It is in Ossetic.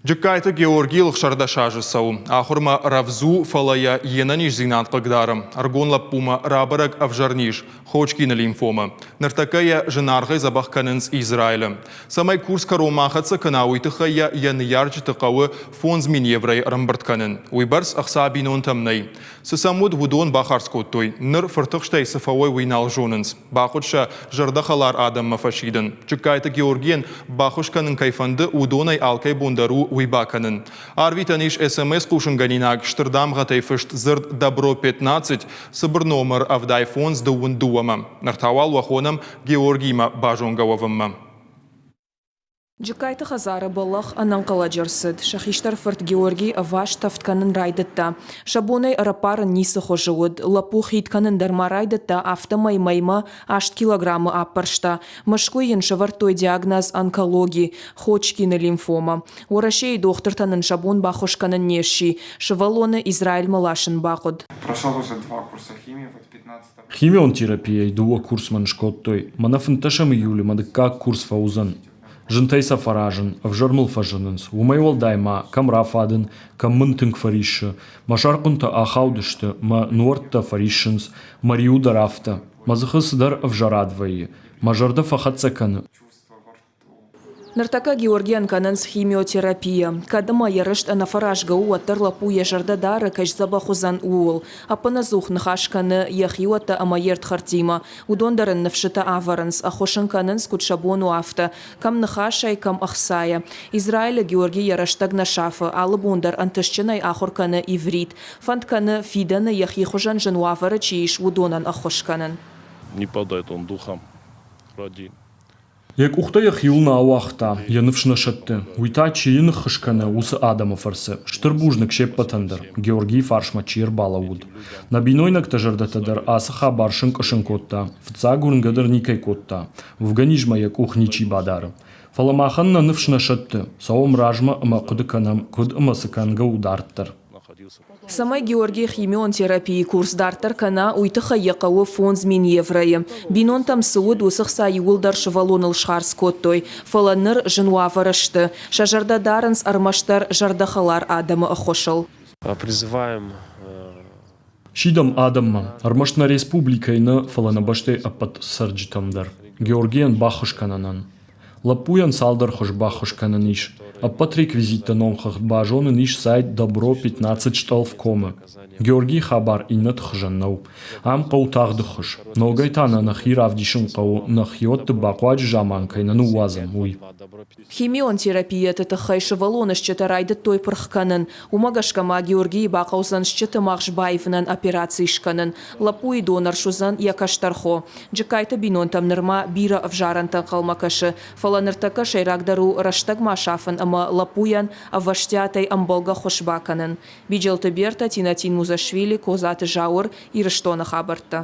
Джыккайты Георгийыл 16 азы цӕуы. Ахуырмӕ рӕвдз у, фӕлӕ йӕ йе нӕниздзинад хъыгдары. Ӕрыгон лӕппумӕ рабӕрӕг ӕвзӕр низ – Ходжкины лимфомӕ. Ныртӕккӕ йӕ зынаргъӕй дзӕбӕх кӕнынц Израилы. Цӕмӕй курс кӕронмӕ ахӕццӕ кӕна, уый тыххӕй йӕ йӕ ныййарджыты хъӕуы 5000 евройы ӕрӕмбырд кӕнын. Уыйбӕрц ӕхца бинонтӕм нӕй. Цы сӕм уыд, уыдон бахардз кодтой. Ныр фыртыхстӕй цы фӕуой, уый нал зонынц. Бахъуыд сӕ зӕрдӕхӕлар адӕммӕ фӕсидын. Джыккайты Георгийӕн баххуыс кӕнын кӕй фӕнды, уыдонӕй алкӕй бон дӕр у уый бакӕнын. Арвитӕн ис СМС-хъусынгӕнинаг стыр дамгъӕтӕй фыст дзырд «Добро 15» цыбыр номыр 75 дыууын дыууӕмӕ. Ныр та уал уӕ хонӕм Георгиимӕ базонгӕ уӕвынмӕ. Джыккайты хӕдзары бӕллӕх ӕнӕнхъӕлӕджы ӕрцыд. Сӕ хистӕр фырт Георгий ӕваст тӕвд кӕнын райдыдта. Сӕ бонӕй ӕрӕппарын ницы хуызы уыд. Лӕппу хид кӕнын дӕр ма райдыдта, афтӕмӕй мӕймӕ 8 килограммы аппӕрста. Мӕскуыйы йын сӕвӕрдтой диагноз онкологи, Ходжкины лимфома. Уӕрӕсейы дохтыртӕн ын сӕ бон баххуыс кӕнын не сси. Сывӕллоны Израильмӕ ласын бахъуыд. Прошел уже два курса химии, вот 15 Химион терапийӕй дыууӕ курс мӕн скодтой. Мӕнӕ фынддӕсӕм июлы мӕ дыккаг курс фӕуыдзӕн. Зынтӕй сӕ фӕразын, ӕвзӕр мыл фӕзынынц. Уымӕй уӕлдай ма, кӕм рафадын, кӕм мын тынг фӕриссы. Мӕ сӕрхъуынтӕ ахаудысты, мӕ нуӕрттӕ фӕриссынц, мӕ риу дӕр афтӕ. Мӕ дзыхы цыдӕр ӕвзӕр ад вӕййы. Мӕ зӕрдӕ фӕхӕццӕ кӕны. Ныртӕккӕ Георгийӕн кӕнынц химиотерапия. Кӕд ӕмӕ йӕ рыст ӕнӕфӕразгӕ у, уӕддӕр лӕппу йӕ зӕрдӕ дары, кӕй сдзӕбӕх уыдзӕн, ууыл. Ӕппынӕдзух ныхас кӕны йӕ хиуӕттӕ ӕмӕ йе рдхӕрдтимӕ. Уыдон дӕр ын ныфсытӕ ӕвӕрынц, ӕххуыс ын кӕнынц, куыд сӕ бон у, афтӕ. Кӕм ныхасӕй, кӕм ӕхцайӕ. Израилы Георгий йӕ рӕстӕг нӕ сафы, алы бон дӕр ӕнтыстджынӕй ахуыр кӕны иврит. Фӕнд кӕны, фидӕны йӕхи хуызӕн зын уавӕры чи ис, уыдонӕн ӕххуыс кӕнын. Не падает он духом ради Йӕ къухтӕ йӕхиуыл нӕ ауагъта, йӕ ныфс нӕ сӕтты. Уый та, чи йын ӕххуыс кӕны, уыцы адӕмы фӕрцы. Стыр бузныг се ппӕтӕн дӕр, Георгийы фарсмӕ чи ӕрбалӕууыд. Нӕ бинойнӕгты зӕрдӕтӕ дӕр ацы хабар сынкъуысын кодта, фыццаг уырнгӕ дӕр никӕй кодта, уӕвгӕ йӕ къух ничи бадары. Фӕлӕ махӕн нӕ ныфс нӕ сӕтты, цӕуӕм размӕ ӕмӕ хъуыды кӕнӕм, куыд ӕмӕ цы кӕнгӕ у дарддӕр. Цӕмӕй Георгий химион терапийы курс дарддӕр кӕна, уый тыххӕй йӕ хъӕуы 5000 евройы. Бинонтӕм цы уыд, уыцы хца иууылдӕр сывӕллоныл схардз кодтой. Фӕлӕ ныр зын уавӕры сты. Сӕ зӕрдӕ дарынц ӕрмӕстдӕр зӕрдӕхӕлар адӕмы ӕххуысыл. Призываем Сидӕм адӕммӕ, ӕрмӕст нӕ республикӕйы нӕ, фӕлӕ нӕ бӕстӕйы ӕппӕт цӕрджытӕм дӕр, Георгийӕн баххуыс кӕнынӕн. Лӕппуйӕн цалдӕр хуыз баххуыс кӕнӕн ис. Ӕппӕт реквизиттӕ номхыгъд базонын ис сайт Добро 15 стъӕлф.ком-ы. Георгийы хабар иннӕты хуызӕн нӕу. Ам хъӕуы тагъд ӕххуыс. Ногӕй та нӕ нӕхи равдисын хъӕуы, нӕхиуӕтты бахъуаджы заман кӕй нӕ ныууадзӕм, уый. Химион терапийӕты тыххӕй сывӕллоны стджытӕ райдыдтой пырх кӕнын. Уымӕ гӕсгӕ ма Георгийы бахъӕудзӕн стджыты магъз баивынӕн операци скӕнын. Лӕппуйы донор суыдзӕн йӕ кӕстӕр хо. Джыккайты бинонтӕм нырма бирӕ ӕвзарӕнтӕ ӕнхъӕлмӕ кӕсы, фӕлӕ ныртӕккӕ сӕйрагдӕр у рӕстӕг ма сафын ӕмӕ лӕппуйӕн ӕвӕстиатӕй ӕмбӕлгӕ ххуыс бакӕнын. Биджелты Бертӕ, Тинатин Музашвили, Козаты Зауыр, Ирыстоны хабӕрттӕ.